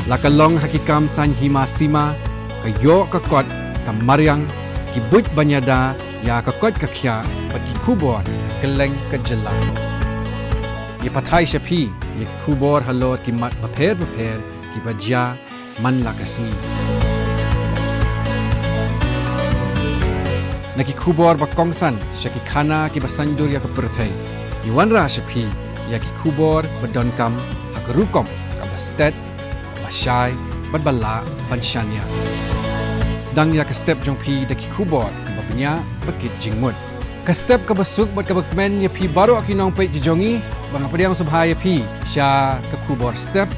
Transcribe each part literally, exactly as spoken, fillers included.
La ka long ha ki kam saiñ hima sima, ka ïoh ka kot, ka mariang, ki buit ban ïada ïa ka koit ka khiah bad ki khubor kylleng ka jylla. Ngi pathai sha phi ïa ki khubor halor ki mat bapher bapher kiba jia man la ka sngi. Na ki khubor ba kongsan sha ki khana kiba saiñdur ïa ka pyrthei, ngi wanrah sha phi ïa ki khubor ba donkam ha ka rukom kaba stet, ba shai bad ba lah ban shaniah. Sdang ïa ka step jong phi da ki khubor kaba bniah ba kit jingmut. Ka step kaba suk bad kaba kmen ïa phi baroh ki nongpeit ki jong ngi, ba nga pdiang sngewbha ïa phi sha ka khubor step.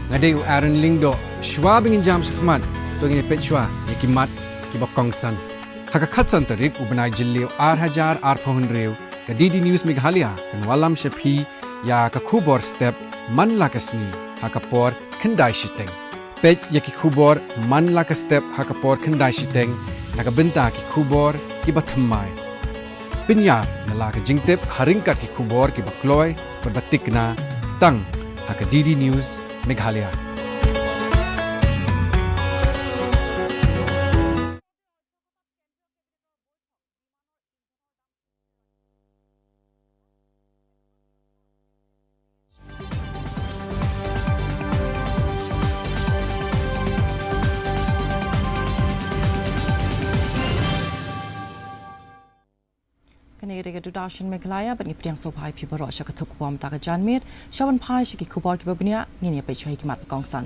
Nga dei u Aaron Lyngdoh. Shuwa ba ngin jam shakhmat, to ngin ïa peit shuwa ïa ki mat kiba kongsan. Ha ka khatsan tarik u bnai Jylliew ar hajar arphew hynriew, ka D D News Meghalaya kan wallam sha phi ïa ka khubor step man la ka sngi ha ka por khyndai shiteng. Peit ïa ki khubor man la ka step ha ka por khyndai shiteng na ka bynta ki khubor kiba thymmai. Pynïar na la ka jingtip ha ryngkat ki khubor kiba kloi bad ba tikna tang ha ka D D News Meghalaya. Kane ka dei ka Doordarshan Meghalaya, bad ngi pdiang sngewbha ïa phi baroh sha ka thup khubor mynta ka janmiet. Sha ban phai sha ki khubor kiba bniah, ngin ïa peit shuwa ïa ki mat ba kongsan.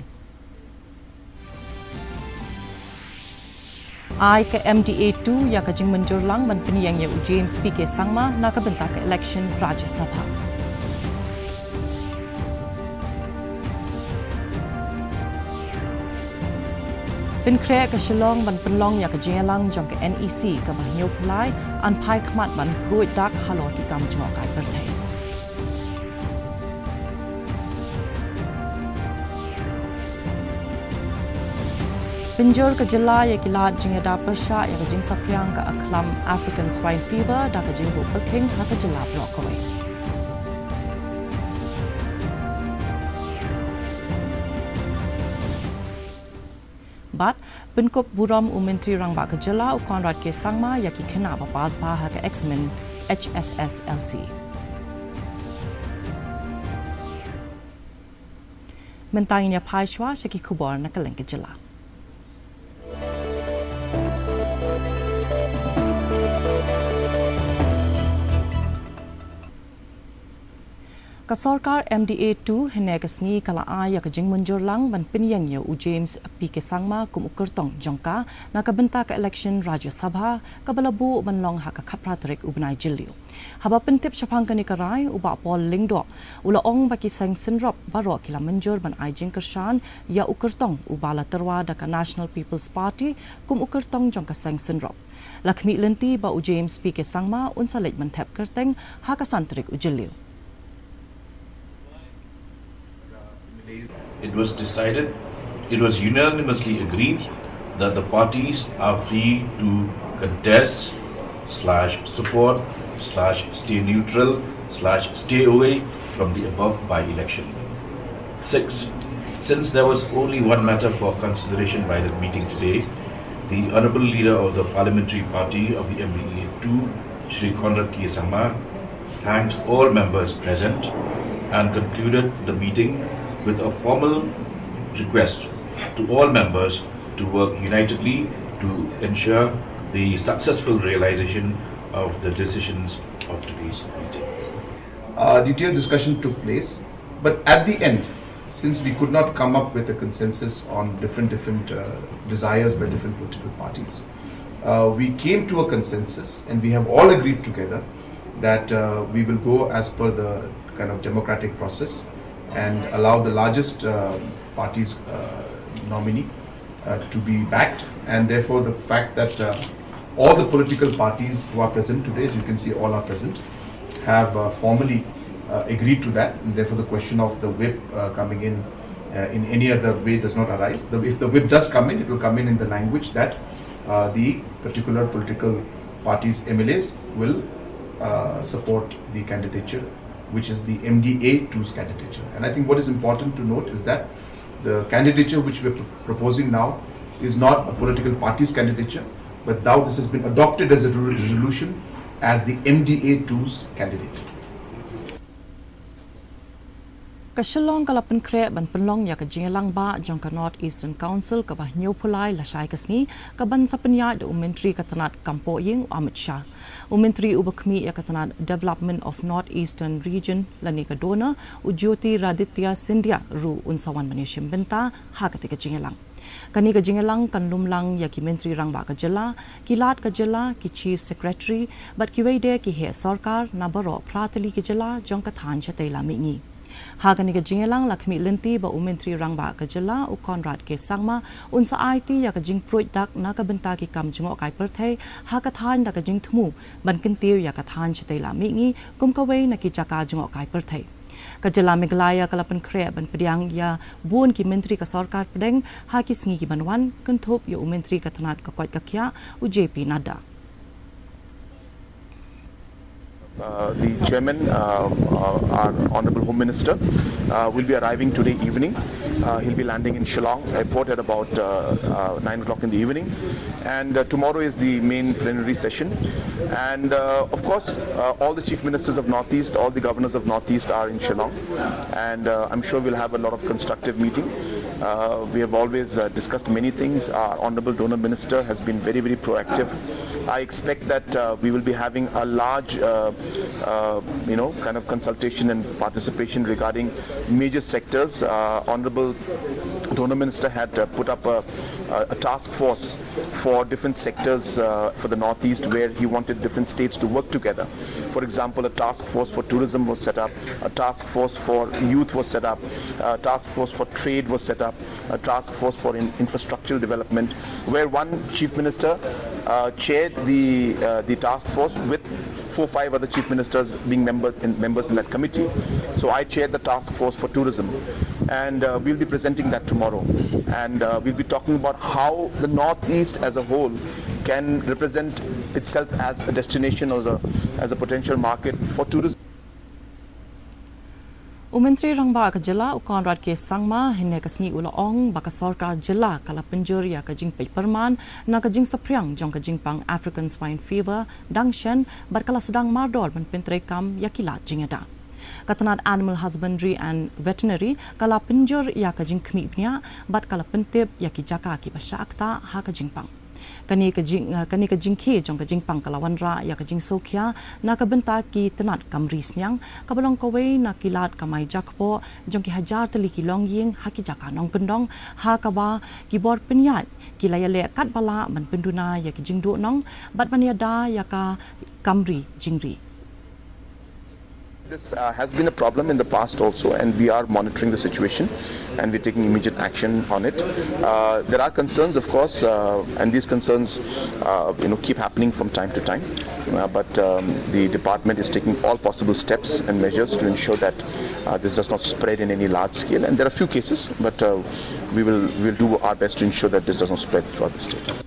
Ai ka M D A two ïa ka jingmynjur lang ban pynïeng ïa u James P K Sangma na ka bynta ka election Rajya Sabha. Pynkhreh ka Shillong ban pynlong ïa ka jingïalang jong ka N E C kaba hynñiewphew lai, yn phai khmat ban pynduh dak halor ki kam jngohkai pyrthei. Pynjur ka jylla ïa ki lad jingïada pyrshah ïa ka jingsaphriang ka akhlam African Swine Fever da ka jingbuh pyrkhing ha ka jylla baroh kawei. Bad, pynkup burom u Myntri Rangbah ka jylla u Conrad K Sangma ïa ki khynnah ba pass bha ha ka examen H S S L C. Mynta ngin ïa phai shuwa sha ki khubor na kylleng ka jylla. Ka sorkar M D A two hynne ka sngi ka la ai ïa ka jingmynjur lang ban pynïeng ïa u James P K Sangma kum u kyrtong jong ka na ka bynta ka election Rajya Sabha kaba la buh ban long ha ka khatphra tarik u bnai Jylliew. Haba pyntip shaphang kane ka rai, u Bah Paul Lyngdoh u la ong ba ki seng synrop baroh ki la mynjur ban ai jingkyrshan ïa u kyrtong uba la tyrwa da ka National People's Party kum u kyrtong jong ka seng synrop. La khmih lynti ba u James P K Sangma un sa leit ban thep kyrteng ha ka san tarik u Jylliew. It was decided, it was unanimously agreed that the parties are free to contest slash support slash stay neutral slash stay away from the above by-election. Six, since there was only one matter for consideration by the meeting today, the Honourable Leader of the Parliamentary Party of the M D A two, Shri Conrad K Sangma, thanked all members present and concluded the meeting with a formal request to all members to work unitedly to ensure the successful realization of the decisions of today's meeting. Uh, detailed discussion took place, but at the end, since we could not come up with a consensus on different, different, uh, desires by different political parties, uh, we came to a consensus and we have all agreed together that, uh, we will go as per the kind of democratic process and allow the largest, uh, party's, uh, nominee, uh, to be backed, and therefore the fact that, uh, all the political parties who are present today, as you can see, all are present, have, uh, formally, uh, agreed to that, and therefore the question of the whip, uh, coming in, uh, in any other way does not arise. The, if the whip does come in, it will come in in the language that, uh, the particular political party's M L As will, uh, support the candidature, which is the M D A two's candidature. And I think what is important to note is that The candidature which we're proposing now is not a political party's candidature, but now this has been adopted as a resolution as the M D A two's candidate. Ka Shillong ka la pynkhreh ban pynlong ïa ka jingïalang bah jong ka North Eastern Council kaba hynñiewphew lai lashai ka sngi, kaban sa pynïaid da u Myntri ka tnad kam pohïing u Amit Shah. U Myntri uba khmih ïa ka tnad Development of North Eastern Region lane ka DoNER, u Jyotiraditya Scindia ruh un sa wan ban ïashim bynta ha katei ka jingïalang. Kane ka jingïalang kan lum lang ïa ki Myntri Rangbah ka jylla, ki Lat ka jylla, ki Chief Secretary bad kiwei de ki heh sorkar na baroh phra tylli ki jylla jong ka thaiñ shatei la mihngi. Ha kane ka jingïalang la khmih lynti ba u Myntri Rangbah ka jylla u Conrad K Sangma un sa aiti ïa ka jingpruid dak na ka bynta ki kam jngohkai pyrthei ha ka thaiñ da ka jingthmu ban kyntiew ïa ka thaiñ shatei la mihngi kum kawei na ki jaka jngohkai pyrthei. Ka jylla Meghalaya ka la pynkhreh ban pdiang ïa bun ki Myntri ka sorkar pdeng ha ki sngi kiban wan, kynthup ïa u Myntri ka tnad ka koit ka khiah u J P Nadda. Uh, the chairman, uh, uh, our Honorable Home Minister, uh, will be arriving today evening. Uh, he'll be landing in Shillong airport at about uh, uh, nine o'clock in the evening. And uh, tomorrow is the main plenary session. And uh, of course, uh, all the chief ministers of Northeast, all the governors of Northeast are in Shillong. And uh, I'm sure we'll have a lot of constructive meeting. Uh, we have always uh, discussed many things. Our Honorable DoNER Minister has been very, very proactive. I expect that uh, we will be having a large, uh, uh, you know, kind of consultation and participation regarding major sectors. Uh, Honorable DoNER Minister had uh, put up a, a task force for different sectors uh, for the Northeast, where he wanted different states to work together. For example, a task force for tourism was set up, a task force for youth was set up, a task force for trade was set up, a task force for in infrastructural development, where one chief minister uh, chaired the, uh, the task force with four, five other chief ministers being member in, members in that committee. So I chaired the task force for tourism, and uh, we'll be presenting that tomorrow. And uh, we'll be talking about how the Northeast as a whole can represent itself as a destination or as a, as a potential market for tourism. U Myntri Rangbah ka jylla u Conrad K Sangma hynne ka sngi u la ong ba ka sorkar jylla ka la pynjur ïa ka jingpeit pyrman na ka jingsaphriang jong ka jingpang African Swine Fever dang shen bad ka la sdang mardor ban pyntreikam ïa ki lad jingïada. Ka tnad Animal Husbandry and Veterinary ka la pynjur ïa ka jingkhmih bniah bad ka la pyntip ïa ki jaka kiba shah ktah ha ka jingpang. Kane ka jing, kane ka jingkhie jong ka jingpang ka la wanrah ïa ka jingsngewkhia na ka bynta ki tnad kam ri sniang kaba long kawei na ki lad kamai jakpoh jong ki hajar tylli ki longïing ha ki jaka nongkyndong ha kaba ki bor pynïaid ki la ïaleh katba lah ban pynduna ïa ki jingduhnong bad ban ïada ïa ka kam ri jingri. This uh, has been a problem in the past also, and we are monitoring the situation and we're taking immediate action on it. Uh, there are concerns, of course, uh, and these concerns uh, you know, keep happening from time to time. Uh, but um, the department is taking all possible steps and measures to ensure that uh, this does not spread in any large scale. And there are few cases, but uh, we will we'll do our best to ensure that this does not spread throughout the state.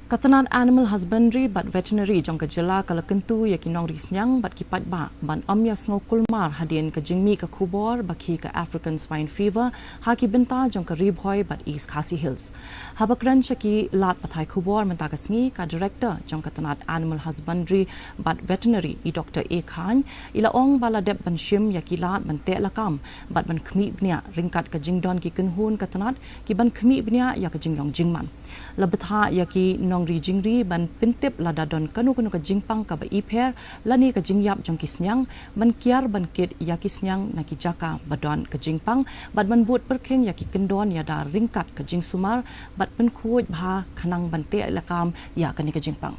Ka tnad Animal Husbandry bad Veterinary jong ka jylla ka la kyntu ïa ki nongri sniang bad ki paidbah ban ym ïa sngew kulmar hadien ka jingmih ka khubor ba khie ka African Swine Fever ha ki bynta jong ka Ri Bhoi bad East Khasi Hills. Haba kren sha ki lad pathai khubor mynta ka sngi, ka Director jong ka tnad Animal Husbandry bad Veterinary, i Doctor A Khan, i la ong ba la dep ban shim ïa ki lad ban teh lakam bad ban khmih bniah ryngkat ka jingdon ki kynhun ka tnad kiban khmih bniah ïa ka jinglong jingman. La bthah ïa ki nongri jingri ban pyntip lada don kano kano ka jingpang kaba ipher lane ka jingïap jong ki sniang, ban kiar ban kit ïa ki sniang na ki jaka ba don ka jingpang bad ban bud pyrkhing ïa ki kyndon ïada ryngkat ka jingsumar bad pynkhuid bha khnang ban teh lakam ïa kane ka jingpang.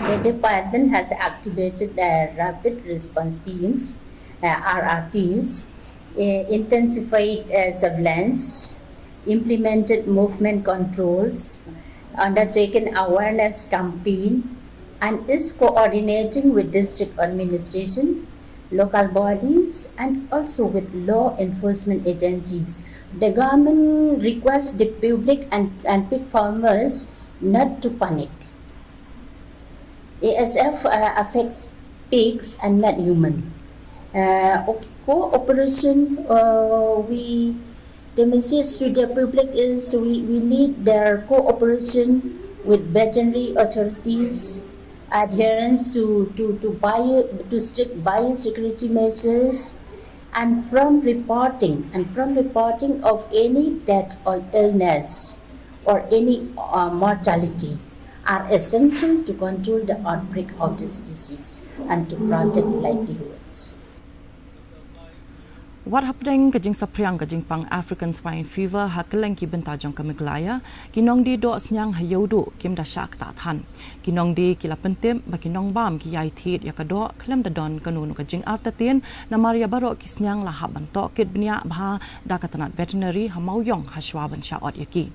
The department has activated the rapid response teams, uh, R R Ts, uh, intensified uh, surveillance, implemented movement controls, undertaken awareness campaign, and is coordinating with district administration, local bodies, and also with law enforcement agencies. The government requests the public and, and pig farmers not to panic. A S F uh, affects pigs and not human. Uh, okay, cooperation, uh, we, the message to the public is we, we need their cooperation with veterinary authorities, adherence to, to, to bio, to strict biosecurity measures, and prompt reporting, and prompt reporting of any death or illness or any, uh, mortality are essential to control the outbreak of this disease and to protect livelihoods. Wat hapdeng ka jingsaphriang ka jingpang African Swine Fever ha kylleng ki bynta jong ka Meghalaya, ki nongdie doh sniang ha Ïewduh kim da shah ktah than. Ki nongdie ki la pyntip ba ki nongbam ki ïai thied ïa ka doh khlem da don kano kano ka jingartatien, namar ïa baroh ki sniang la hap ban tohkit bniah bha da ka tnat veterinary ha Mawïong ha shuwa ban shah ot ïa ki.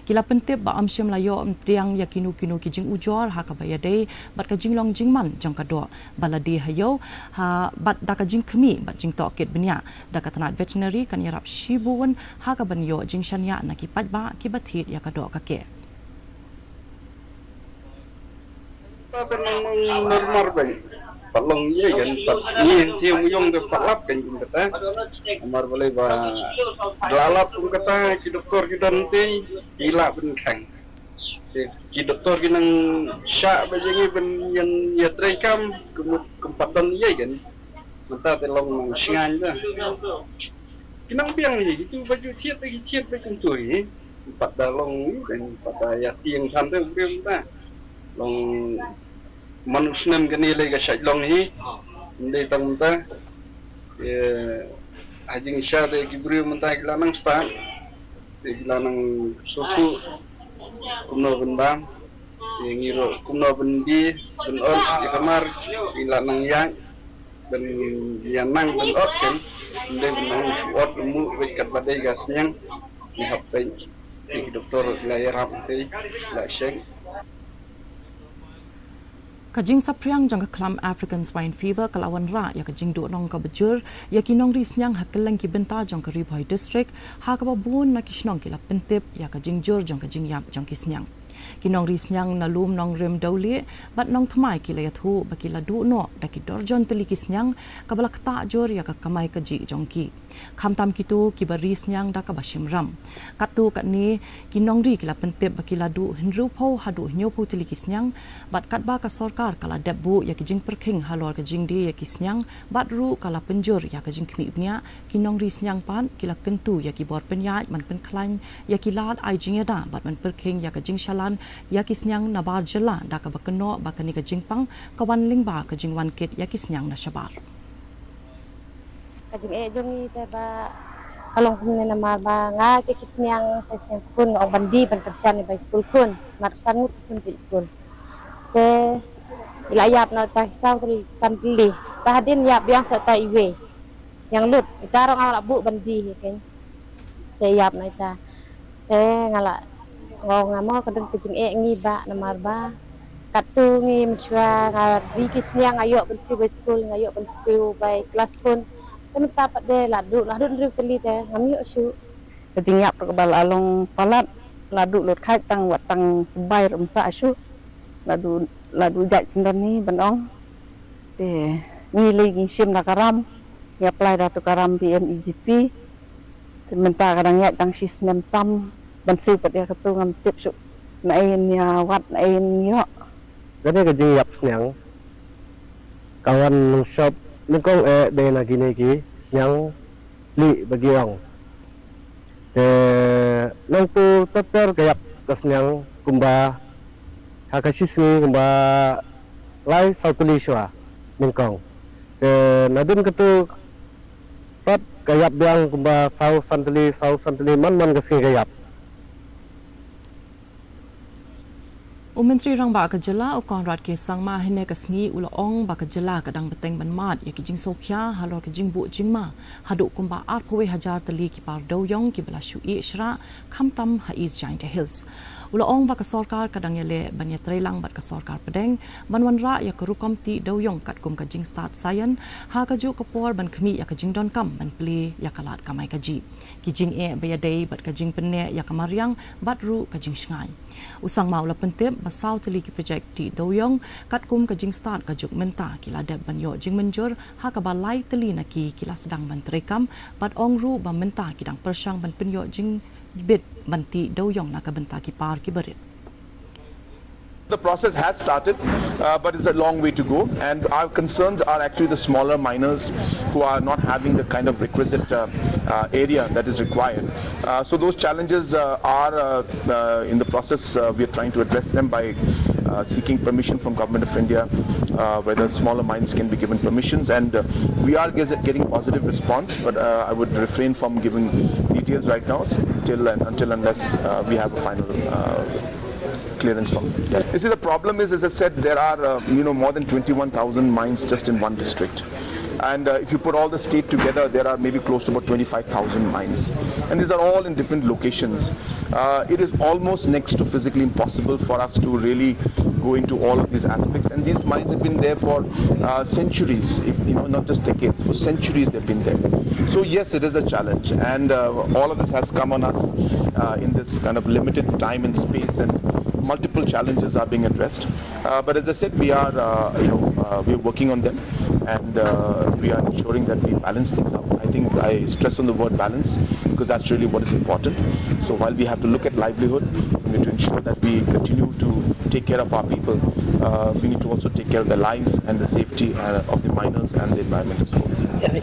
Ki la pyntip ba ym shym la ïoh pdiang ïa kino kino ki jingujor ha kaba ïadei bad ka jinglong jingman jong ka doh ba la die ha ïew, ha bad da ka jingkhmih bad jingtohkit bniah. Da ka tnat veterinary kan ïarap shibun ha kaban ïoh jingshaniah na ki paidbah kiba thied ïa ka doh ka keh. Pat nang nang normal bha. Pat long ïa kan pat ni tiang ïong de pat lap kan kum kata. Amar balei ba la lap kum kata ki doktor ki don te ki la ban khang. Te ki doktor ki nang shah ba jong ngi ban ïan ïa trei kam kum kum pat don ïa kan. Mynta te long nang shngain da. Ki nang biang hi, itu ba ju thied te ki thied ba kum tu hi. Pat da long yu kan, pat da ïa tiang than te briew mynta. Long man u snem kane lei ka shait long hi. Ym dei tang mynta. Ïa, ha jingshisha te ki briew mynta ki la nang stad. Te ki la nang sngewthuh kumno ban bam. Te ngi ruh kumno ban die, ban ot, ïa ka mar, ngi la nang ïaid. Ban ïa nang ban ot kan, ym dei ban nang shu ot ruh beit katba dei ka sniang, ngi hap peit. Te ki doktor la ïarap te, la sheng. Ka jingsaphriang jong ka khlam African Swine Fever ka la wanrah ïa ka jingduhnong kaba jur ïa ki nongri sniang ha kylleng ki bynta jong ka Ri Bhoi District, ha kaba bun na ki shnong ki la pyntip ïa ka jingjur jong ka jingïap jong ki sniang. Ki nongri sniang na Lum Nongrim Dewlieh bad Nongthymmai ki la ïathuh ba ki la duh noh da ki dorjon tylli ki sniang kaba la ktah jur ïa ka kamai kajih jong ki. Khamtam kito kiba ri sniang da kaba shim ram. Katto katne ki nongri ki la pyntip ba ki la duh hynriewphew haduh hynñiewphew tylli ki sniang, bad katba ka sorkar ka la dep buh ïa ki jingpyrkhing halor ka jingdie ïa ki sniang, bad ruh ka la pynjur ïa ka jingkhmih bniah, ki nongri sniang pat ki la kyntu ïa ki bor pynïaid ban pynkhlaiñ ïa ki lad ai jingïada bad ban pyrkhing ïa ka jingshalan ïa ki sniang nabar jylla, da kaba kynnoh ba kane ka jingpang ka wan lyngba ka jingwan kit ïa ki sniang na shabar. Ka jingeh jong ngi te ba ka long kumne namar ba nga te ki sniang, te sniang khun nga ong ban die ban kyrshan ïa bai skul khun, namar san ngut ki khun ki skul. Te i la ïap na ta ki saw tylli san tylli. Ta hadien ïap biang sa ta iwei. Sniang lut, ita ruh nga la buh ban die hi kein. Te ïap na ita. Te nga la, nga ong nga mo ka don ka jingeh ngi ba namar ba katto ngi mynshuwa nga ri ki sniang nga ïoh ban siew bai skul, nga ïoh ban siew bai klas khun. Te mynta pat de la duh, la duh hynriew tylli te ngam ïoh shuh. Ka jingïap ruh kaba la long palat, la duh lut khaid tang wat tang sbai ruh ym sah shuh. La duh, la duh jait syndon hi ban ong. Te ngi lei ngi shim da ka ram, ngi apply da tu ka ram P M E G P. Te mynta ka dang ïaid tang shi snem tam ban siew pat ïa katu ngam tip shuh. Na ei ngi ïa wad, na ei ngi ïoh. Kane ka jingïap sniang ka wan nongshop nyngkong eh dei na kine ki sniang lieh ba ki ong. Te nangtu ter ter ka ïap ka sniang kumba ha ka shi sngi kumba lai saw tylli shuwa nyngkong. Te nadien katu pat ka ïap biang kumba saw san tylli, saw san tylli man man ka sngi ka ïap. U Myntri Rangbah ka jylla u Conrad K Sangma hynne ka sngi u la ong ba ka jylla ka dang bteng ban mad ïa ki jingsngewkhia halor ka jingbuh jingma haduh kumba arphew wei hajar tylli ki par dewïong kiba la shu ïeh shrah khamtam ha East Jaintia Hills. U la ong ba ka sorkar ka dang ïaleh ban ïatreilang bad ka sorkar pdeng ban wanrah ïa ka rukom tih dewïong katkum ka jingstad saian ha kajuh ka por ban khmih ïa ka jingdonkam ban plie ïa ka lad kamai kajih. Ki jingeh ba ïadei bad ka jingpynneh ïa ka mariang bad ruh ka jingshngaiñ. U Sangma u la pyntip ba saw tylli ki projek tih dewiong katkum ka jingstad ka juk mynta ki la dep ban ïoh jingmynjur, ha kaba lai tylli na ki ki la sdang ban treikam, bad ong ruh ba mynta ki dang pyrshang ban pynïoh jingbit ban tih dewiong na ka bynta ki par ki barit. The process has started, uh, but it's a long way to go, and our concerns are actually the smaller miners who are not having the kind of requisite uh, uh, area that is required. Uh, so those challenges uh, are uh, uh, in the process. Uh, we are trying to address them by uh, seeking permission from Government of India, uh, whether smaller mines can be given permissions, and uh, we are get- getting positive response. But uh, I would refrain from giving details right now s- till and until unless uh, we have a final uh, clearance from them. You see, the problem is, as I said, there are uh, you know more than twenty-one thousand mines just in one district. And uh, if you put all the state together, there are maybe close to about twenty-five thousand mines. And these are all in different locations. Uh, it is almost next to physically impossible for us to really go into all of these aspects. And these mines have been there for uh, centuries, if, you know, not just decades, for centuries they've been there. So yes, it is a challenge, and uh, all of this has come on us uh, in this kind of limited time and space, and multiple challenges are being addressed. Uh, but as I said, we are, uh, you know, uh, we are working on them, and uh, we are ensuring that we balance things out. I think I stress on the word balance because that's really what is important. So while we have to look at livelihood, we need to ensure that we continue to take care of our people. Uh, we need to also take care of their lives and the safety uh, of the miners and the environment as well.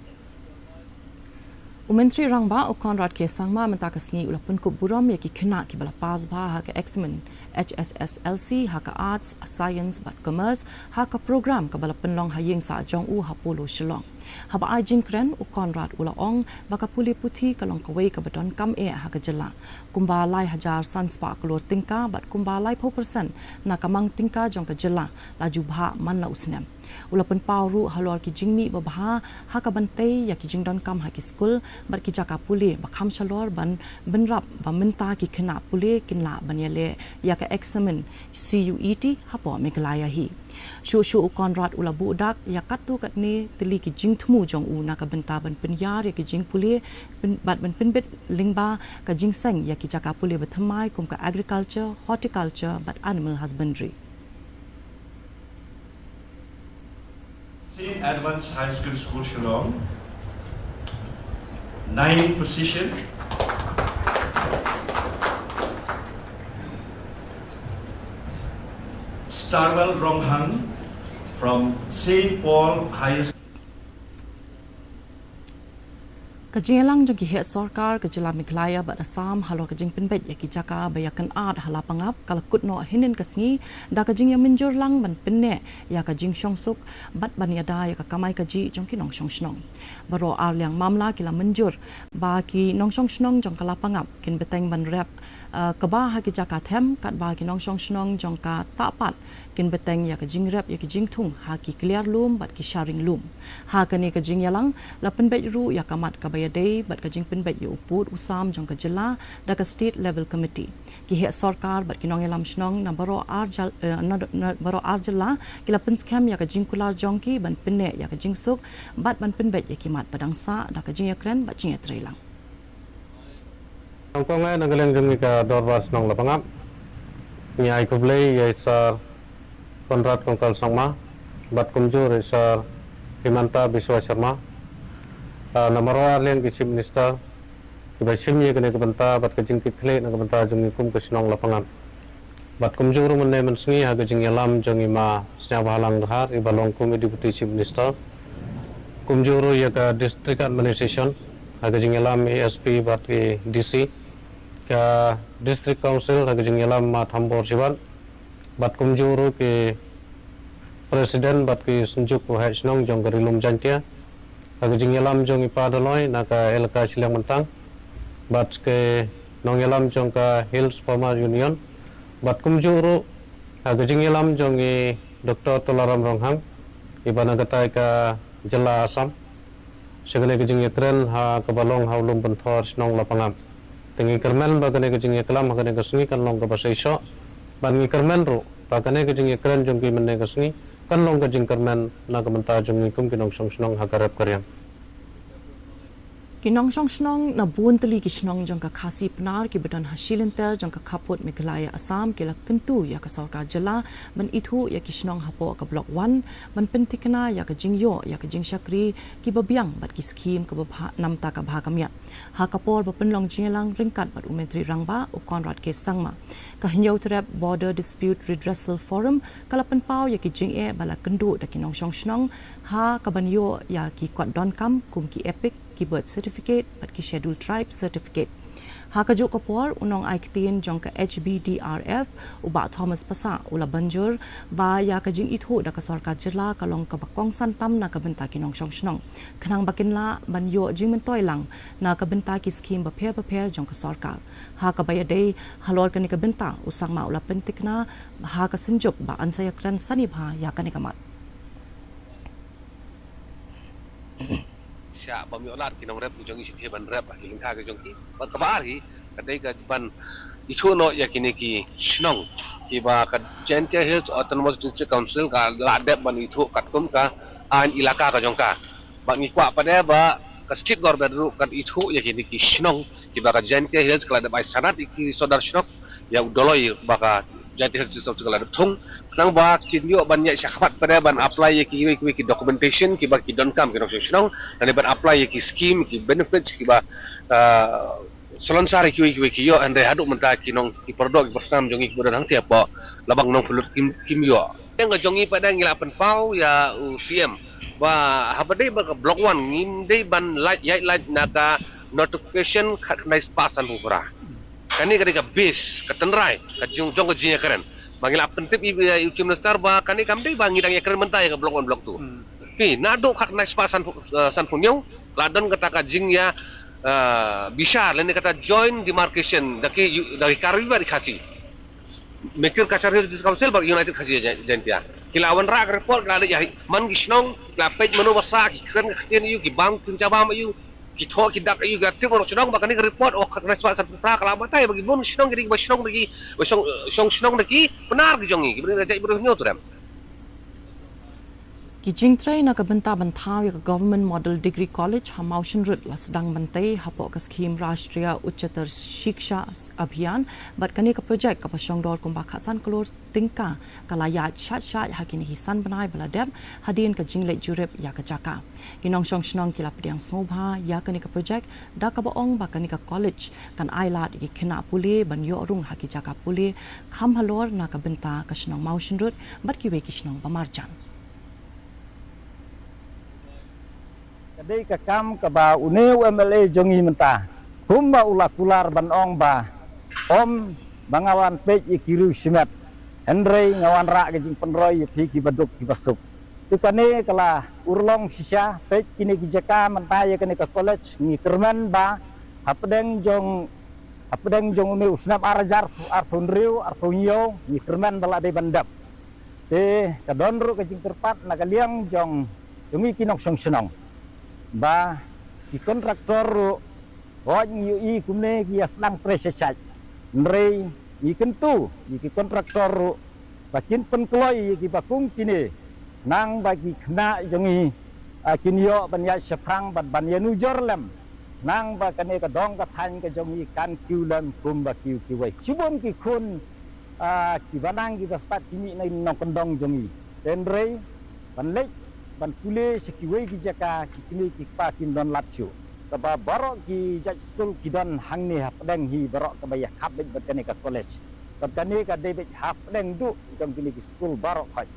U Myntri Rangbah u Conrad K Sangma mynta ka sngi u la pynkup burom ïa ki khynnah kiba la pass bha ha ka examen H S S L C ha ka Arts, Science bad Commerce ha ka program kaba la pynlong ha ïing sah jong u ha Polo Shillong. Haba ai jingkren, u Conrad u la ong ba ka pule puthi ka long kawei kaba donkam eh ha ka jylla. Kumba lai hajar san spah klur tyngka bad kumba laiphew percent na ka mang tyngka jong ka jylla la ju bhah man la u snem. U la pynpaw ruh halor ki jingmih babha ha kaban tei ïa ki jingdonkam ha ki skul bad ki jaka pule ba kham shalor ban bynrap ba mynta ki khynnah pule kin lah ban ïaleh ïa ka examen C U E T hapoh Meghalaya hi. Shuh shuh u Conrad u la buh dak ïa katto katne tylli ki jingthmu jong u na ka bynta ban pynïar ïa ki jingpule, pyn- bad ban pynbit lyngba ka jingseng ïa ki jaka pule bathymmai kum ka agriculture, horticulture bad animal husbandry. Same Advanced High School School Shillong, nine position. Starwell Ronghang from Saint Paul Higher School. Ka jingïalang jong ki heh sorkar ka jylla Meghalaya bad Assam halor ka jingpynbeit ïa ki jaka ba ïakynad ha Lapangap ka la kut noh hynnin ka sngi da ka jingïamynjur lang ban pynneh ïa ka jingshongsuk bad ban ïada ïa ka kamai kajih jong ki nongshong shnong. Baroh arliang mamla ki la mynjur ba ki nongshong shnong jong ka Lapangap kin bteng ban rep kaba ha ki jaka them katba ki nongshong shnong jong ka Tahpat kin bteng ïa ka jingrep ïa ki jingthung ha ki kliar lum bad ki sharing lum. Ha kane ka jingïalang la pynbeit ruh ïa ka mat kaba ïadei bad ka jingpynbeit ïa u pud u sam jong ka jylla da ka State Level Committee. Ki heh sorkar bad ki nongïalam shnong na baroh ar jylla ki la pynskhem ïa ka jingkular jong ki ban pynneh ïa ka jingsuk bad ban pynbeit ïa ki mat ba dang sah da ka jingïakren bad jingïatreilang. Nongkong ai na ka liang jong ngi ka Dorbar Shnong Lapangap, ngi ai khublei ïa i Sir Conrad Kongkal Sangma bad kumjuh i Sir Himanta Biswa Sharma, na baroh arliang ki Chief Minister kiba shim ïa kane ka bynta bad ka jingkitkhlieh na ka bynta jong ngi kum ka shnong Lapangap. Bad kumjuh ruh mynne mynsngi ha ka jingïalam jong i Ma Sniawbhalang Dhar iba long kum i Deputy Chief Minister, kumjuh ruh ïa ka District Administration ha ka jingïalam i S P bad i D C, ka District Council ha ka jingïalam Ma Thambor Shibat, bad kumjuh ruh ki President bad ki Synjuk u Heh Shnong jong ka Ri Lum Jaiñtia, ha ka jingïalam jong i Pa Daloi na ka Elaka Shiliang Myntang, bad ki nongïalam jong ka Hills Farmers Union, bad kumjuh ruh ha ka jingïalam jong i Doctor Tularam Ronghang iba na katai ka jylla Assam sha kane ka jingïakren ha kaba long ha u Lum Pynthor Shnong Lapangap. Te ngi kyrmen ba kane ka jingïaklam ha kane ka sngi kan long kaba seisoh bad ngi kyrmen ruh ba kane ka jingïakren jong ki mynne ka sngi kan long ka jingkyrmen na ka bynta jong ngi kum ki nongshong shnong ha ka rep ka riang. Ki nongshong shnong na bun tylli ki shnong jong ka Khasi Pnar kiba don ha shilynter jong ka khappud Meghalaya Assam ki la kyntu ïa ka sorkar jylla ban ithuh ïa ki shnong hapoh ka Block One ban pynthikna ïa ka jingïoh ïa ka jingshakri kiba biang bad ki skhim kaba bha namta ka bha ka miat. Ha ka por ba pynlong jingïalang ryngkat bad u Myntri Rangbah u Conrad K Sangma, ka Hynñiewtrep Border Dispute Redressal Forum ka la pynpaw ïa ki jingeh ba la kynduh da ki nongshong shnong ha kaban ïoh ïa ki kot donkam kum ki EPIC, ki birth certificate bad ki Scheduled Tribe certificate. Ha kajuh ka por u nongai ktien jong ka H B D R F u Bah Thomas Passah u la ban jur ba ïa ka jingithuh da ka sorkar jylla ka long kaba kongsan tam na ka bynta ki nongshong shnong khnang ba kin lah ban ïoh jingmyntoi lang na ka bynta ki skhim bapher bapher jong ka sorkar. Ha kaba ïadei halor kane ka bynta u Sangma u la pynthikna ha ka synjuk ba yn sa ïakren sani bha ïa kane ka mat. Shah bym ïoh lad ki nongrep ki jong ngi shatei ban rep ha ki lyngkha ki jong ki. Bad kaba ar hi ka dei ka ban ithuh noh ïa kine ki shnong kiba ka Jaintia Hills Autonomous District Council ka la dep ban ithuh katkum ka aiñ ilaka ka jong ka. Bad ngi kwah pat de ba ka state government ruh kan ithuh ïa kine ki shnong kiba ka Jaintia Hills ka la dep ai sanad ïa ki sordar shnong ïa u Doloi ba ka Jaintia Hills District Council ka la dep thung. Khnang ba kin ïoh ban ïaid shakhmat pat de ban apply ïa kiwei kiwei ki documentation kiba ki donkam ki nongshong shnong, lane ban apply ïa ki scheme, ki benefits kiba, ah, salonsar ïa kiwei kiwei ki ïoh, hynrei haduh mynta ki nong, ki paralok, ki parsnam jong ngi kiba don hangtei hapoh Labang Nongpynlut kim, kim ïoh. Ïa nga jong ngi pat de ngi la pynpaw ïa u C M ba haba dei ba ka Block One ngim dei ban lait, ïaid lait na ka notification khatkhyndai spah sanphew phra. Kane ka dei ka base, ka tynrai ka jong, jong ka jingïakren. Ba ngi la pyntip ïa, ïa u Chief Minister ba kane kam dei ba ngi dang ïakren mynta ïa ka Block One, Block Two. Hmm. Phi naduh khatkhyndai spah sanphew, eh, sanphew hynñiew la don kata ka jingïa, eh, bishar lane kata joint demarcation da ki, da ki Karbi bad ki Khasi. Mekir Cachar Hills District Council bad United Khasi Jain-, Jaintia. Ki la wanrah ka report, ki la leit ïa man ki shnong, ki la peit mano ba sah, ki kren ka ktien ïa u, ki bam ki jabam ïa u, ki thoh ki dak ïa u, ki la tip mano shnong ba kane ka report, oh, ka kane sah sa ka la batai ba ki bun shnong ki dei ba shnong da ki, ba shnong, shnong, shnong da ki Pnar ki jong ngi, ki ba dei ka jaitbynriew Hynñiewtrep. Ki jingtrei na ka bynta ban thaw ïa ka Government Model Degree College ha Mawshynrut la sdang ban tei hapoh ka skhim Rashtriya Ucchatar Shiksha Abhiyan, bad kane ka projek kaba shongdor kumba khatsan klur tyngka ka la ïaid shait shait ha kine ki san bnai ba la dep hadien ka jingleit jurip ïa ka jaka. Ki nongshong shnong ki la pdiang sngewbha ïa kane ka projek da kaba ong ba kane ka college kan ai lad ïa ki khynnah pule ban ïoh rung ha ki jaka pule kham halor na ka bynta ka shnong Mawshynrut bad kiwei ki shnong ba marjan. Ka dei ka kam kaba une u M L A jong ngi mynta kumba u la kular ban ong ba ym ba nga wan peit ïa ki riew shimet, hynrei nga wanrah ka jingpynroi ïa phi kiba duk kiba suk. Te kane ka la urlong shisha, peit kine ki jaka mynta ïa kane ka college, ngi kyrmen ba hapdeng jong, hapdeng jong une u snem ar hajar arphew hynriew, arphew hynñiew, ngi kyrmen ba la dei ban dep. Te ka don ruh ka jingkyrpad na ka liang jong, jong ngi ki nongshong shnong ba ki kontraktor ruh, hooid ngi ïohi kumne ki ïa sdang trei shait shait. Hynrei ngi kyntu ïa ki kontraktor ruh ba kin pynkloi ïa kiba kum kine, khnang ba ki khynnah jong ngi, ah, kin ïoh ban ïaid shaphrang bad ban ïanujor lem, khnang ba kane ka dong ka thaiñ ka jong ngi kan kiew lem kumba kiew kiwei. Shibun ki khun, ah, kiba nang kiba stad ki mih na nongkyndong jong ngi. Hynrei ban leit ban pule sha kiwei ki jaka ki kmie ki kpa kim don lad shuh. Kaba baroh ki jait skul ki don hangne hapdeng hi baroh kaba ïa khap beit bad kane ka college. Bad kane ka dei beit hapdeng duh jong kine ki skul baroh khoit.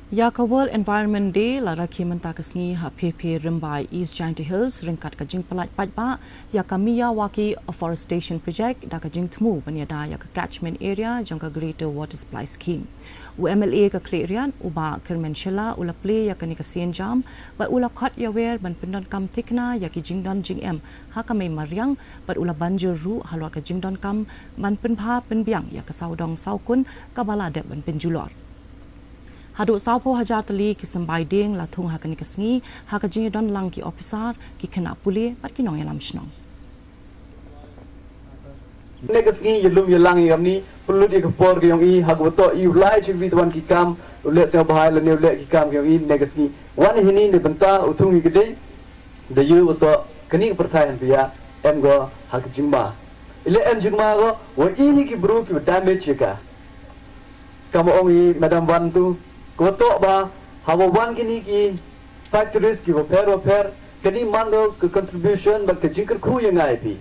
Ïa ka World Environment Day la rakhe mynta ka sngi ha Phephir Rymbai, East Jaintia Hills, ryngkat ka jingpyllait paidbah ïa ka Miyawaki Afforestation Project da ka jingthmu ban ïada ïa ka catchment area jong ka Greater Water Supply Scheme. U M L A ka Khliehriat, u Bah Kyrmen Shylla, u la plie ïa kane ka sienjam bad u la khot ïawer ban pyndonkam thikna ïa ki jingdon jingem ha ka mei mariang bad u la ban jur ruh halor ka jingdonkam ban pynbha pynbiang ïa ka sawdong sawkun kaba la dep ban pynjulor. Haduh sawphew hajar tylli ki symbai dieng la thung ha kane ka sngi ha ka jingïadon lang ki ophisar, ki khynnah pule bad ki nongïalam shnong. Kane ka sngi ïalum ïalang ïa kamni, pynlut ïa ka por ka jong i ha kaba ïoh i u lai shakri, te wan ki kam, u leh sngewbha lane u leh ki kam ka jong i kane ka sngi. Wan hini ne bynta u thung ïa ka dei Da ïoh u toh kane ka pyrthai hynrei em ko ha ka jingma. Ile em jingma ko wa i hi ki bru ki damage ïa ka. Kam ong i Madam Wan tu ko toh ba ha wa wan kini ki factories ki wa pher wa pher kini man ko ka contribution ba ka jingkyrkhu ïa ngai pi.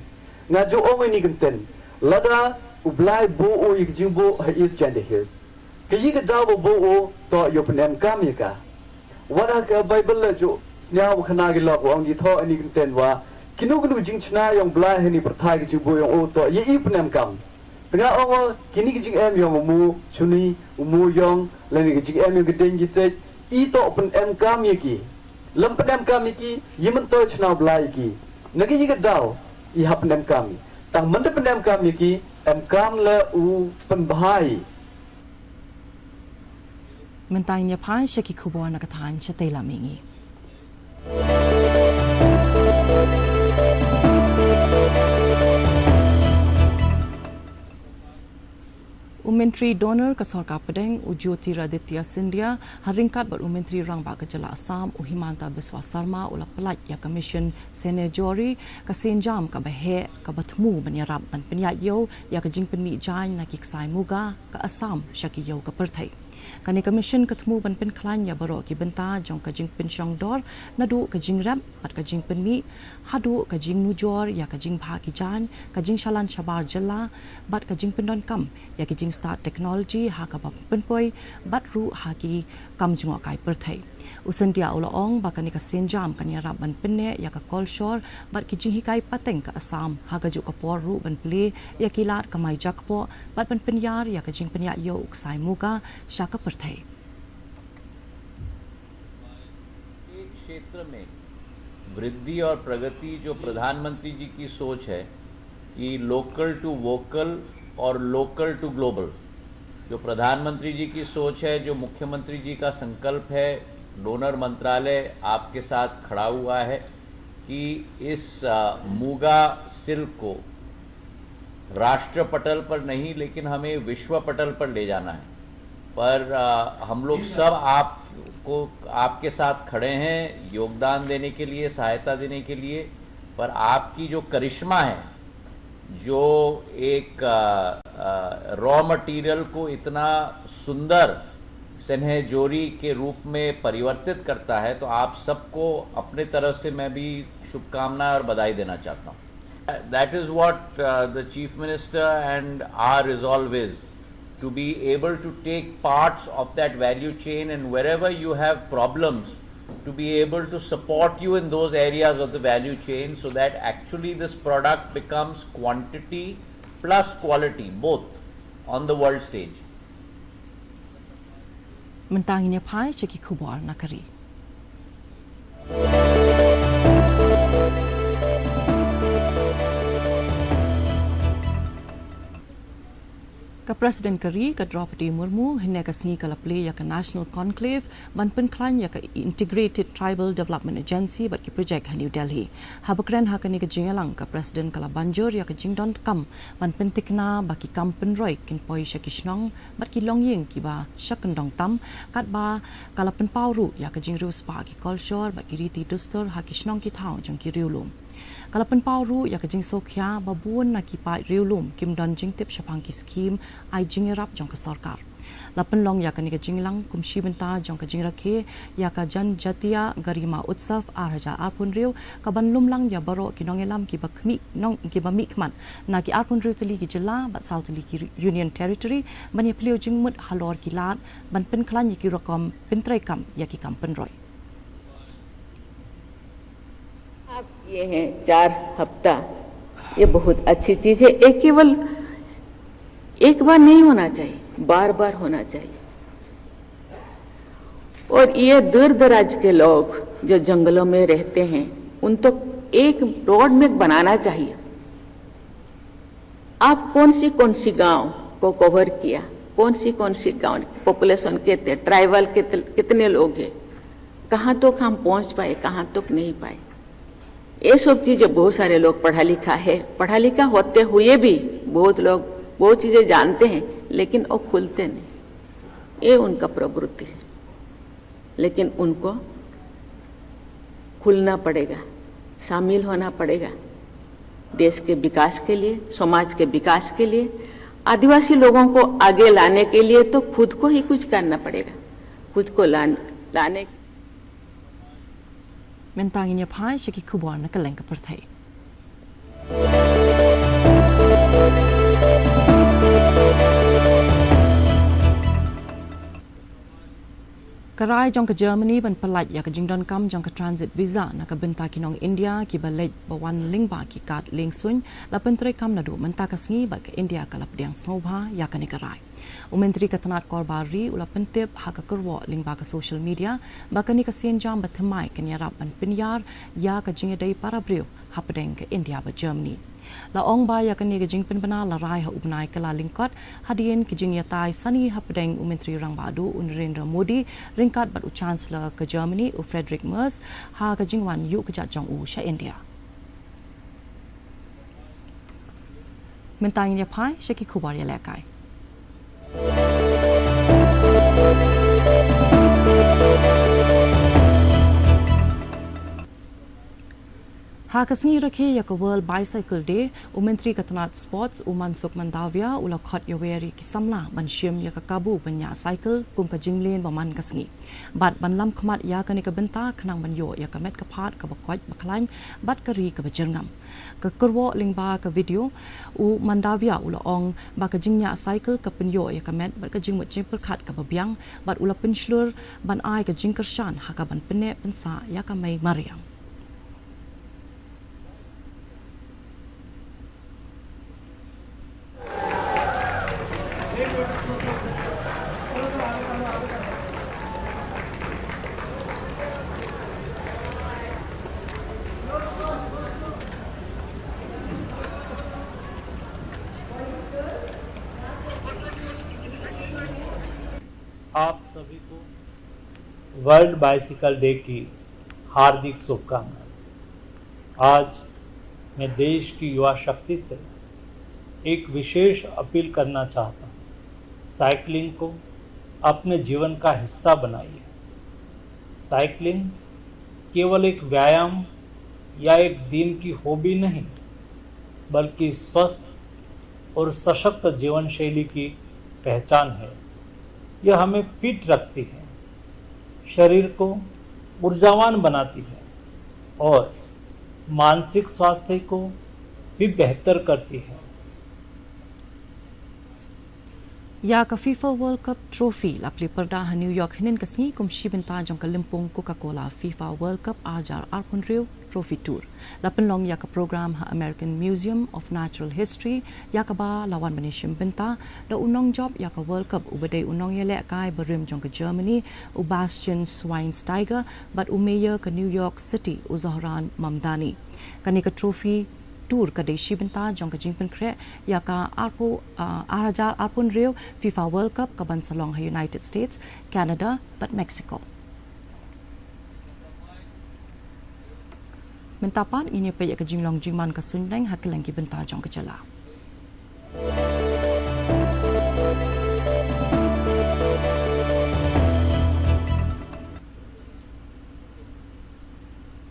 Nga ju ong ini kenten lada u Blai bu u ïa ka jingbu ha East Jaintia Hills. Ka yi ka daw ba bu u toh ïa pynem kam ïa ka. Wat ha ka Bible la ju sniaw khana ki lok ong ki thoh ini kenten wa kinu kinu jingchna yong Blai hani pyrthai ki jingbu yong u toh ïa i pynem kam. Tengah ong kini ki jingem yong u mu chuni u mu yong lani ki jingem yong ki ding ki sej i toh pynem kam ïa ki. Lem pynem kam ïa ki i mentoi chna Blai ïa ki. Na ki yi ka daw i hap pynem kam i tang mende pynem kam ïa ki em kam le u pynbhai. Mynta ngin ïa phai sha ki khubor na ka thaiñ shatei lam ïa ngi. U Myntri Donor ka Sorkar Pdeng u Jyotiraditya Scindia ha ryngkat bad u Myntri Rangbah ka Jylla Assam u Himanta Biswa Sarma u la pyllait ïa ka Mission Senejori, ka sienjam kaba heh kaba thmu ban ïarap ban pynïaid ïew ïa ka jingpynmih jaiñ na ki ksai muga ka Assam sha ki ïew ka pyrthei. Kane ka mission ka thmu ban pynkhlaiñ ïa baroh ki bynta jong ka jingpynshong dor naduh ka jingrep bad ka jingpynmih haduh ka jingnujor ïa ka jingbha ki jaiñ, ka jingshalan shabar jylla bad ka jingpyndonkam ïa ki jingstad technology ha kaba pynpoi bad ruh ha ki kam jngohkai pyrthei. U Scindia u la ong ba kane ka sienjam kan ïarap ban pynneh ïa ka kolshor bad ki jinghikai pateng ka Assam ha kajuh ka por ruh ban plie ïa ki lad kamai jakpoh bad ban pynïar ïa ka jingpynïaid ïew u ksai muga sha ka pyrthei. क्षेत्र में वृद्धि और प्रगति जो प्रधानमंत्री जी की सोच है कि लोकल टू वोकल और लोकल टू ग्लोबल, जो प्रधानमंत्री जी की सोच है, जो मुख्यमंत्री जी का संकल्प है, डोनर मंत्रालय आपके साथ खड़ा हुआ है कि इस मूगा सिल्क को राष्ट्र पटल पर नहीं लेकिन हमें विश्व पटल पर ले जाना है। पर हम लोग सब आपको, आपके साथ खड़े हैं योगदान देने के लिए, सहायता देने के लिए। पर आपकी जो करिश्मा है, जो एक रॉ मटेरियल को इतना सुंदर स्नेहजोरी के रूप में परिवर्तित करता है, तो आप सबको अपने तरफ से मैं भी शुभकामनाएं और बधाई देना चाहता हूँ। That is what the Chief Minister and our resolve is, to be able to take parts of that value chain, and wherever you have problems, to be able to support you in those areas of the value chain, so that actually this product becomes quantity plus quality, both on the world stage. Mynta ngin ïa phai sha ki khubor na ka ri. Ka President ka ri ka Droupadi Murmu hynne ka sngi ka la plie ïa ka National Conclave ban pynkhlaiñ ïa ka Integrated Tribal Development Agency bad ki projek ha New Delhi. Haba kren ha kane ka jingïalang ka President ka la ban jur ïa ka jingdonkam ban pyntikna ba ki kam pynroi kin poi sha ki shnong bad ki longïing kiba sha kyndong tam, katba ka la pynpaw ruh ïa ka jingriewspah ki kolshor bad ki riti dustur ha ki shnong ki thaw jong ki riewlum. Ka la pynpaw ruh ïa ka jingsngewkhia ba bun na ki paid riewlum kim don jingtip shaphang ki skhim ai jingïarap jong ka sorkar. La pynlong ïa kane ka jingïalang kum shi bynta jong ka jingrakhe ïa ka Janjatiya Garima Utsav ar hajar arphew hynriew, ka ban lum lang ïa baroh ki nongïalam kiba khmih nong kiba mihkhmat na ki arphew hynriew tylli ki jylla bad saw tylli ki Union Territory ban ïa plie jingmut halor ki lad ban pynkhlaiñ ïa ki rukom pyntreikam ïa ki kam pynroi. ये है चार हफ्ता, ये बहुत अच्छी चीज है। ये केवल एक बार नहीं होना चाहिए, बार बार होना चाहिए। और ये दूर दराज के लोग जो जंगलों में रहते हैं, उन तो एक रोड में बनाना चाहिए। आप कौन सी कौन सी गांव को कवर किया, कौन सी कौन सी गांव पॉपुलेशन के थे, ट्राइबल के कितने लोग हैं, कहाँ तक हम पहुँच पाए, कहाँ तक नहीं पाए। ये सब चीज़ें बहुत सारे लोग पढ़ा लिखा है, पढ़ा लिखा होते हुए भी बहुत लोग बहुत चीज़ें जानते हैं, लेकिन वो खुलते नहीं। ये उनका प्रवृत्ति है, लेकिन उनको खुलना पड़ेगा। शामिल होना पड़ेगा। देश के विकास के लिए, समाज के विकास के लिए, आदिवासी लोगों को आगे लाने के लिए तो खुद को ही कुछ करना पड़ेगा, खुद को लान-, लाने Mynta ngin ïa phai sha ki khubor na kylleng ka pyrthei. Ka rai jong ka Germany ban pyllait ïa ka jingdonkam jong ka transit visa na ka bynta ki nong India kiba leit ba wan lyngba ki kad lieng suiñ la pyntreikam naduh mynta ka sngi bad ka India ka la pdiang sngewbha ïa kane ka rai. U Myntri ka tnat kor bar ri u la pyntip ha ka kyrwoh lyngba ka social media ba kane ka sienjam bathymmai kan ïarap ban pynïar ïa ka jingïadei para briew hapdeng ka India bad Germany. La ong ba ïa kane ka jingpynbna la rai ha u bnai Kyllalyngkot hadien ki jingïatai sani hapdeng u Myntri Rangbah Duh u Narendra Modi ryngkat bad u Chancellor ka Germany u Friedrich Merz ha ka jingwan ïuh kjat jong u sha India. Mynta ngin ïa phai sha ki khubor ïalehkai. Ha ka sngi rakhe ïa ka World Bicycle Day, u Myntri ka tnat Sports u Mansukh Mandaviya u la khot ïa wer ïa ki samla ban shim ïa ka kabu ban ñiah cycle kum ka jingmlien ba man ka sngi bad ban lam khmat ïa kane ka bynta khnang ban ïoh ïa ka met ka phad kaba koit ba khlaiñ bad ka ri kaba jyrngam. Ka kyrwoh lyngba ka video, u Mandaviya u la ong ba ka jingñiah cycle ka pynïoh ïa ka met bad ka jingmut jingpyrkhat kaba biang bad u la pynshlur ban ai ka jingkyrshan ha ka ban pynneh pynsah ïa ka mei mariang. आप सभी को वर्ल्ड बाइसिकल डे की हार्दिक शुभकामनाएं। आज मैं देश की युवा शक्ति से एक विशेष अपील करना चाहता हूँ, साइकिलिंग को अपने जीवन का हिस्सा बनाइए। साइकिलिंग केवल एक व्यायाम या एक दिन की हॉबी नहीं, बल्कि स्वस्थ और सशक्त जीवन शैली की पहचान है। यह हमें फिट रखती है, शरीर को ऊर्जावान बनाती है और मानसिक स्वास्थ्य को भी बेहतर करती है। Ïa ka FIFA World Cup Trophy la plie pyrda ha New York hynnin ka sngi kum shi bynta jong ka lympung Coca-Cola FIFA World Cup ar hajar arphew hynriew Trophy Tour. La pynlong ïa ka program ha American Museum of Natural History, ïa kaba la wan ban ïashim bynta da u nongjop ïa ka World Cup uba dei u nongïalehkai barim jong ka Germany, u Bastian Schweinsteiger, bad u mayor ka New York City, u Zohran Mamdani. Kane ka Trophy Tour ka dei shi bynta jong ka jingpynkhreh ïa ka arphew, ah, ar hajar arphew hynriew FIFA World Cup kaban sa long ha United States, Canada bad Mexico. Mynta pat ngin ïa peit ïa ka jinglong jingman ka suiñbneng ha kylleng ki bynta jong ka jylla.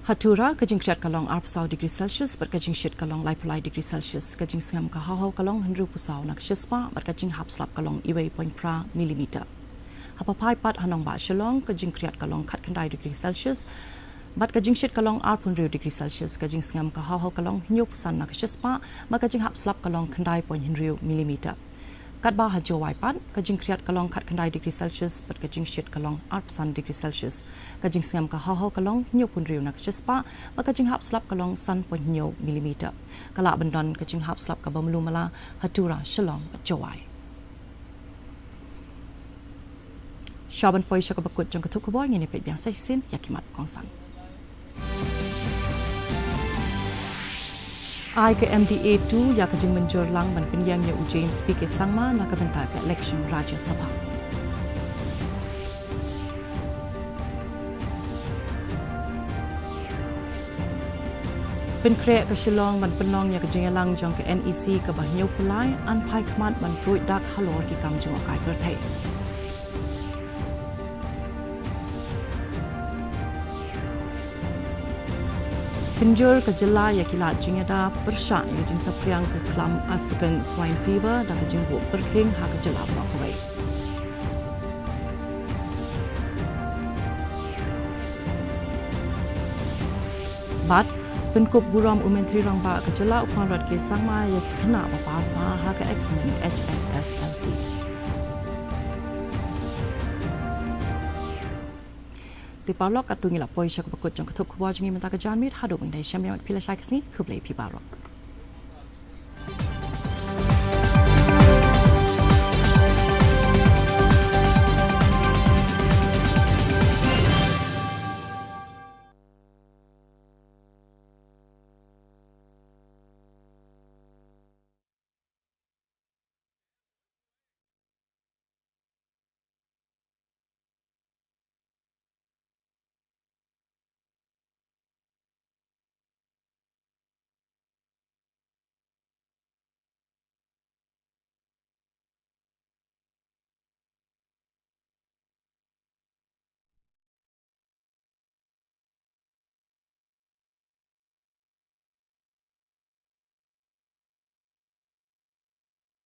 Ha Tura, ka jingkhriat ka long arphew saw degree Celsius bad ka jingshit ka long laiphew lai degree Celsius. Ka jingsngem ka haw haw ka long hynriewphew saw na ka shispah bad ka jinghap slap ka long uwei point phra millimeter. Ha Papaipat ha nongbah Shillong, ka jingkhriat ka long khatkhyndai degree Celsius bad ka jingshit ka long arphew hynriew degree Celsius. Ka jingsngem ka haw haw ka long hynñiewphew san na ka shispah bad ka jinghap slap ka long khyndai point hynriew millimeter. Katba ha Jowai pat, ka jingkhriat ka long khatkhyndai degree Celsius bad ka jingshit ka long arphew san degree Celsius. Ka jingsngem ka haw haw ka long hynñiewphew hynriew na ka shispah bad ka jinghap slap ka long san point hynñiew millimeter. Ka lah ban don ka jinghap slap kaba malu mala ha Tura, Shillong bad Jowai. Sha ban poi sha kaba kut jong ka thup khubor, ngin ïa peit biang sa shisien ïa ki mat ba kongsan. Ai ka M D A two ïa ka jingmynjur lang ban pynïeng ïa u James P K Sangma na ka bynta ka election Rajya Sabha. Pynkhreh ka Shillong ban pynlong ïa ka jingïalang jong ka N E C kaba hynñiewphew lai, yn phai khmat ban tuid dak halor ki kam jngohkai pyrthei. Kynjur ka jylla ïa ki lad jingïada pyrshah ïa ka jingsaphriang ka khlam African Swine Fever da ka jingbuh pyrkhing ha ka jylla baroh kawei. Bad pynkup burom u Myntri Rangbah ka jylla u Conrad K Sangma ïa ki khynnah ba pass bha ha ka eksamin H S S L C. Te paralok, katto ngi la poi sha kaba kut jong ka thup khubor jong ngi mynta ka janmiet, haduh ban ïadei shem biang bad phi lashai ka sngi, khublei phi baroh.